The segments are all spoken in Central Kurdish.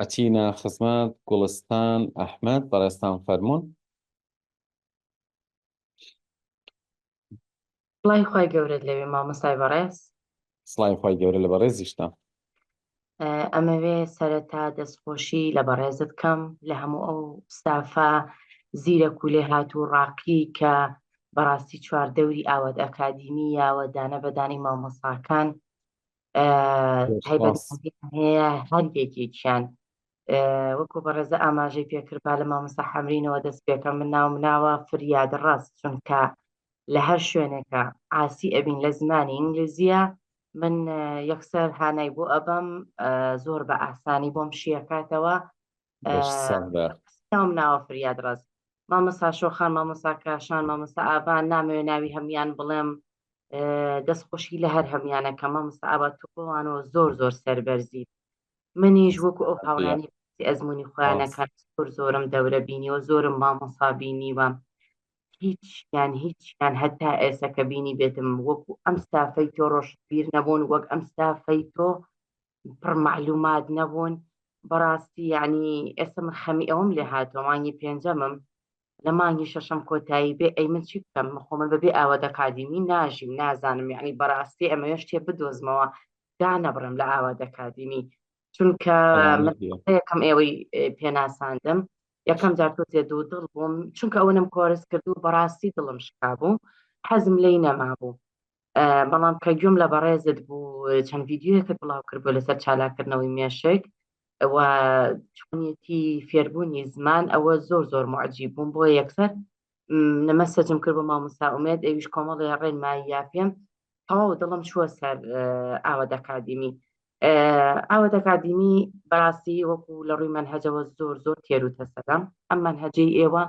ئەچینە خزمەت گوڵستان ئەحمەد، بەڕێزتان فەرموون. سڵای خوای گەورەت لەوێ مامۆستای بەڕێز. سڵای خوای گەورە لە بەڕێزیشتا. ئەمەوێ سەرەتا دەستخۆشی لە بەڕێزت کەم لە هەموو ئەو ستافە زیرەک و لێهاتوو ڕاقی کە بەڕاستی چواردەوری ئاوات ئەکادیمی یاوە دانە بە دانەی مامۆستاکان تایبەتمەندیان هەیە هەر یەکێکیان وەکو بەڕێزە ئاماژەی پێکرد با لە مامۆستا حەمرینەوە دەست پێکەم من ناوم ناوە فریاد ڕاست چونکە لە هەر شوێنێکە عاسی ئەبین لە زمانی ئینگلیزیە من یەکسەر هانای بۆ ئەبەم زۆر بە ئاسانی بۆم شیەکاتەوە ناوم ناوە فریاد ڕاست مامۆستا شۆخان مامۆستا کاشان مامۆستا ئاڤان نامەوێ ناوی هەموان بڵێم دەستخۆشی لە هەر هەموانەکە مامۆستا ئاوا تۆ بەوانەوە زۆر زۆر سەربەرزی منیش وەکو ئەو هاوڕانی ئەزمموی خۆیانەکان زۆر زۆرم دەورە بینیوە زۆرم مامۆسا بینیوە هیچیان هیچیان هەتا ئێستا کە بینی بێتم وەکو ئەم ستافەی تۆ ڕۆشنبیر نەبوون وەک ئەم ستافەی تۆ پڕ معلومات نەبوون بەڕاستی یعنی ئێستا من خەمی ئەوم لێ هاتووە مانگی پێنجەمم لە مانگی شەشەم کۆتایی بێ ئەی من چی بکەم خۆ من بەبێ ئاوات ئەکادیمی ناژیم نازانم یعنی بەڕاستی ئەمەوێ شتێ بدۆزمەوە دانەبڕم لە ئاوات ئەکادیمی چونکە من یەکەم ئێوەی پێناساندم یەکەم جار تۆزێ دوو دڵ بووم چونکە ئەوەنم کۆرس کرد و بەڕاستی دڵم شکابوو حەزم لێی نەمابوو بەڵام کە گوێم لە بەڕێزت بوو چەند ڤیدیۆیەکت بڵاو کردبوو لەسەر چالاکردنەوەی مێشک و چۆنیەتی فێربوونی زمان ئەوە زۆر زۆر معجیب بووم بۆ یەکسەر نەمەسەجم کرد بۆ مامۆستا ئومێد ئەویش کۆمەڵێ ڕێنمایی یا پێم تەواو دڵم چووە سەر ئاوات ئەکادیمی ئاوات ئەکادیمی بەڕاستی وەکو لە ڕووی مەنهەجەوە زۆر زۆر تێر و تەسەلە ئەم مەنهەجەی ئێوە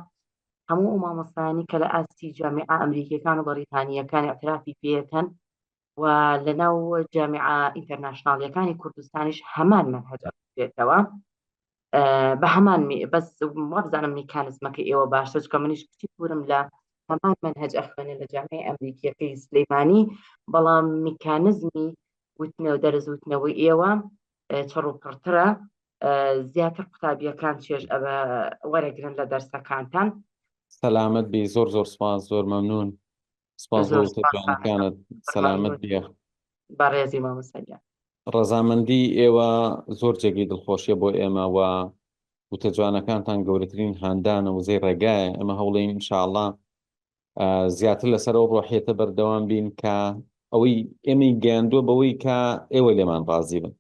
هەموو ئەو مامۆستایانی کە لە ئاستی جامیعە ئەمریکیەکان و بەڕیتانیەکان اعترافی پێەکەن و لە ناو جامیعە international یەکانی کوردستانیش هەمان مەنهەج ئەخوێنرێتەوە بە هەمان بەس وابزانم میکانزمەکە ئێوە باشە چکە منیش کچی پورم لە هەمان مەنهەج ئەخوێنێ لە جامیعەی ئەمریکیەکەی سلەیمانی بەڵام میکانزمی وتنەوە دەرز وتنەوەی ئێوە چڕ و پڕترە زیاتر قوتابیەکان چێژ ئەوە وەرەگرن لە دەرسەکانتان. سەلامەت بی زۆر زۆر سپاس زۆر مەمنون سپاس بۆ زۆر وتە سپاس جوانەکانت سەلامەت مەمنون بیە. بەڕێزی مامۆستا گیان. ڕەزامەندی ئێوە زۆر جێگەی دڵخۆشیە بۆ ئێمە و وتە جوانەکانتان گەورەترین هاندانە وزەی ڕێگایە ئێمە هەوڵین ان شاء اللە زیاتر لەسەر ئەو ڕۆحیەتە بەردەوام بین کە ئەوەی ئێمەی گەیاندووە بەوەی کە ئێوە لێمان ڕازی بن.